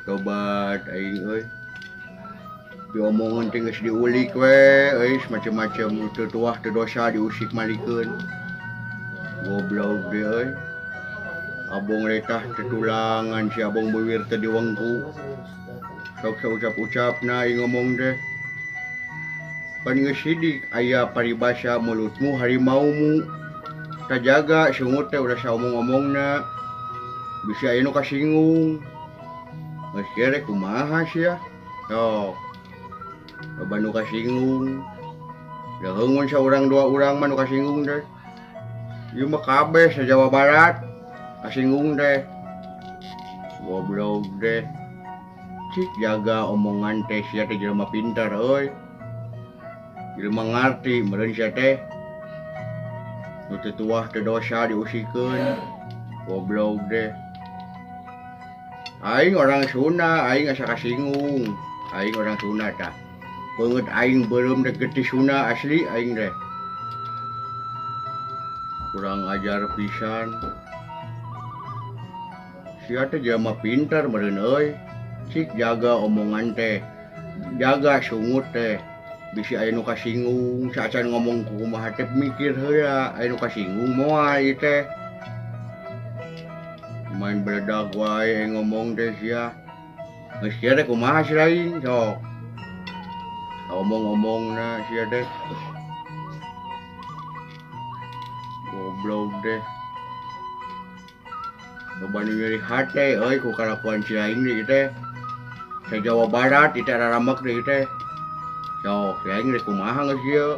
Tobat aing euy. Diomongan teh geus diulik we euy macem-macem teu tuah teu dosa diusik malikeun. Goblok deui euy. Abong letah tetulangan si abong beuwir teh diwengku. Sok saucap-ucapna aing ngomong teh. Pan geus sidik aya paribasa mulutmu harimaumu. Tajaga sungut teh ulah saomong-omongna. Bisi aya nu kasinggung. Geus kieu rek kumaha sia? Sok. Loba nu kasinggung. Leuheung mun saurang dua urang mah nu kasinggung teh. Ieu mah kabeh sa Jawa Barat kasinggung teh. Goblok teh. Cik jaga omongan teh sia teh jelema pintar euy. Jelema ngarti meureun sia teh. Nu teu tuah teu dosa diusikeun. Goblok teh. Aing orang Sunda, aing asa kasinggung. Aing orang Sunda tah. Beungeut aing beureum teh getih Sunda asli aing teh. Kurang ajar pisan. Sia teh jelema pintar meureun euy. Cik jaga omongan teh. Jaga sungut teh. Bisi aya nu kasinggung, saacan ngomong kumaha teh mikir heula, aya nu kasinggung moal ieu teh. Main beledag wae ngomong teh sia. Geus kieu teh kumaha si lain sok. Omong-omongna sia teh. Goblok teh. Loba nu nyeri hate euy ku kalakuan si lain deui teh. Sa Jawa Barat ieu teh raramek deui teh. Sok si aing rek kumaha geus kieu.